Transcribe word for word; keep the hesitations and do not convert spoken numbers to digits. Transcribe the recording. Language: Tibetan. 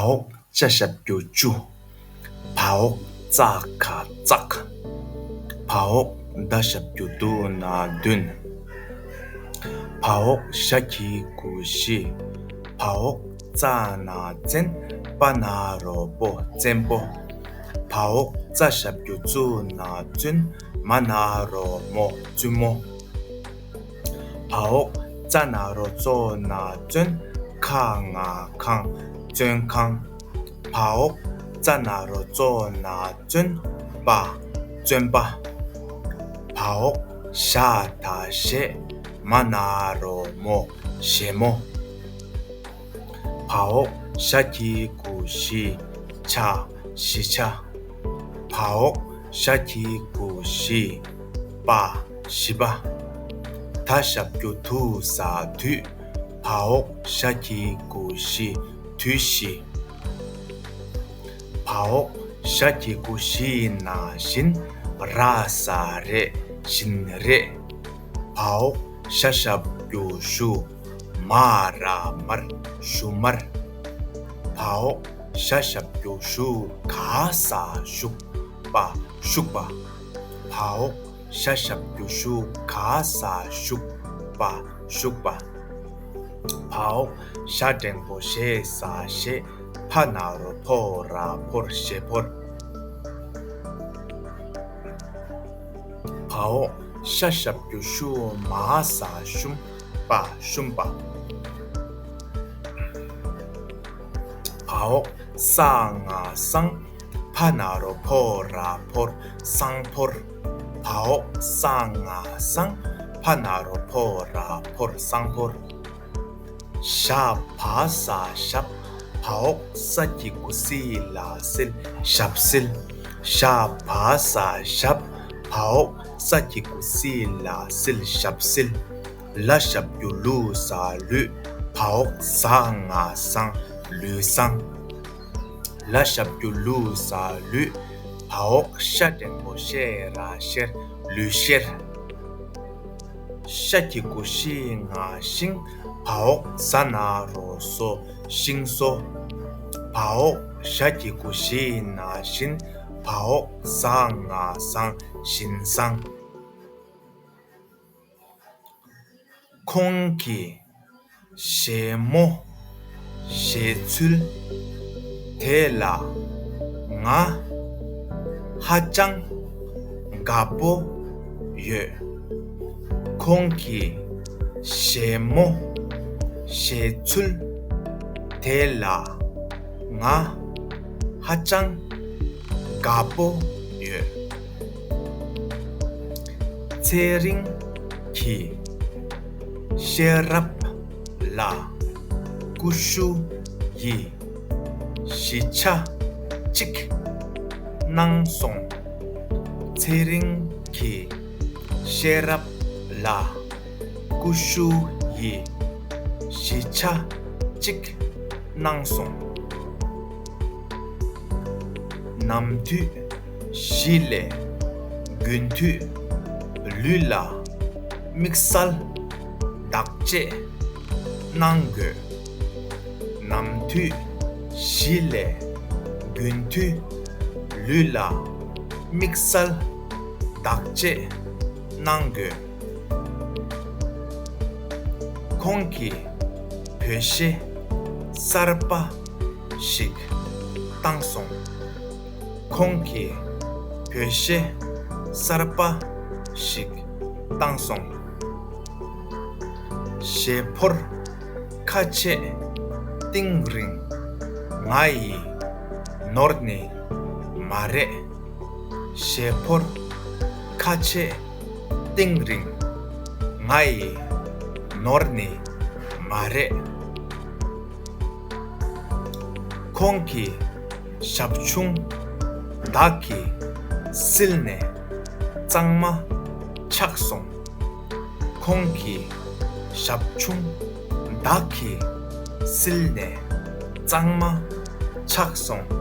བ་འོག་ཅ་ཞབས་ཀྱུ་ཅུ། བ་འོག་ཙ་ག་ཙག། བ་འོག་ད་ཞབས་ཀྱུ་དུ་ན་བདུན། བ་འོག་ཞ་གི་གུ་བཞི། བ་འོག་ཙ་ན་བཙན། པ་ན་རོ་པོ། བཙན་པོ། བ་འོག་ཙ་ཞབས་ཀྱུ་བཙུ་ན་བཙུན། མ་ན་རོ་མོ། བཙུན་མོ། བ་འོག་ཙ་ན་རོ་ཙོ་ན་ཙོན། ཁ་ང་ཁང་། བཙོན་ཁང་། བ་འོག་ཙ་ན་རོ་ཙོ་ན་ཙོན། པ། བཙོན་པ། བ་འོག་ཞ་ད་ཞེ། མ་ན་རོ་མོ། ཞེ་མོ། བ་འོག་ཞ་གི་གུ་ཞི། ཆ། ཞི་ཆ། བ་འོག་ཞ་གི་གུ་ཞི། པ། ཞི་པ། ད་ཞབས་ཀྱུ་དུ་ས་དུས། བ་འོག་ཞ་གི་གུ་ཞི། དུས་ཞི། བ་འོག་ཞ་གི་གུ་ཞི་ན་བཞིན། ར་ས་རེ། བཞིན་རེ། བ་འོག་ཞ་ཞབས་ཀྱུ་ཞུ། མ་ར་མར། ཞུ་མར། བ་འོག་ཞ་ཞབས་ཀྱུ་ཞུ་ག་ས་ཞུགས། པ། ཞུགས་པ། བ་འོག་ཞ་ཞབས་ཀྱུ་ཞུ་ག་ས་ཞུགས། པ། ཞུགས་པ། བ་འོག་ཞ་འགྲེང་བུ་ཞེ་ས་ཞེས། ཕ་ན་རོ་ཕོ་ར་ཕོར། ཞེ་ཕོར། བ་འོག་ཤ་ཞབས་ཀྱུ་ཤུ་མ་ས་ཤུམ། པ། ཤུམ་པ། བ་འོག་ས་ང་སང་། ཕ་ན་རོ་ཕོ་ར་ཕོར། སང་ཕོར། བ་འོག་ས་ང་སང་། ཕ་ན་རོ་ཕོ་ར་ཕོར། སང་ཕོར། ཞ་བ་ས་ཞབས། བ་འོག་ས་གི་གུ་སི་ལ་སིལ། ཞབས་སིལ། ཞ་བ་ས་ཞབས། བ་འོག་ས་གི་གུ་སི་ལ་སིལ། ཞབས་སིལ། ལ་ཞབས་ཀྱུ་ལུ་ས་ལུས། བ་འོག་ས་ང་སང་། ལུས་སང་། ལ་ཞབས་ཀྱུ་ལུ་ས་ལུས། བ་འོག་ཤ་འགྲེང་བུ་ཤེ་ར་ཤེར། ལུས་ཤེར། ཤ་གི་གུ་ཤི་ང་ཤིང་། བ་འོག་ས་ན་རོ་སོ། ཤིང་སོ། བ་འོག་ཞ་གི་གུ་ཞི་ན་བཞིན། བ་འོག་ས་ང་སང་། བཞིན་སང་། ཁོང་གི་བཞད་མོ་བཞད་ཚུལ་དེ་ལ་ང་ཧ་ཅང་དགའ་པོ་ཡོད། ཁོང་གི་བཞད་མོ་བཞད་ཚུལ་དེ་ལ་ང་ཧ་ཅང་དགའ་པོ་ཡོད། ཚེ་རིང་གི་ཤེས་རབ་ལ་ཀུ་ཤུ་ཡིས་གཞིས་ཆགས་གཅིག་གནང་སོང་། ཚེ་རིང་གི་ཤེས་རབ་ལ་ཀུ་ཤུ་ཡིས་གཞིས་ཆགས་གཅིག་གནང་སོང་། ནམ་དུས་བཞི་ལས་དགུན་དུས་ལུས་ལ་དམིགས་བསལ་བདག་གཅེས་གནང་དགོས། ནམ་དུས་བཞི་ལས་དགུན་དུས་ལུས་ལ་དམིགས་བསལ་བདག་གཅེས་གནང་དགོས། ཁོང་གིས་བོད་གཞས་གསར་པ་ཞིག་བཏང་སོང་། ཁོང་གིས་བོད་གཞས་གསར་པ་ཞིག་བཏང་སོང་། གཞས་ཕོར་ཁ་ཕྱེ་གཏིང་རིང་ང་ཡིས་ནོར་ནི་མ་རེད། གཞས་ཕོར་ཁ་ཕྱེ་གཏིང་རིང་ང་ཡིས་ནོར་ནི་མ་རེད། ཁོང་གི་ཞབས་ཆུང་བདག་གིས་བསིལ་ནས་གཙང་མ་ཆགས་སོང་། ཁོང་གི་ཞབས་ཆུང་བདག་གིས་བསིལ་ནས་གཙང་མ་ཆགས་སོང་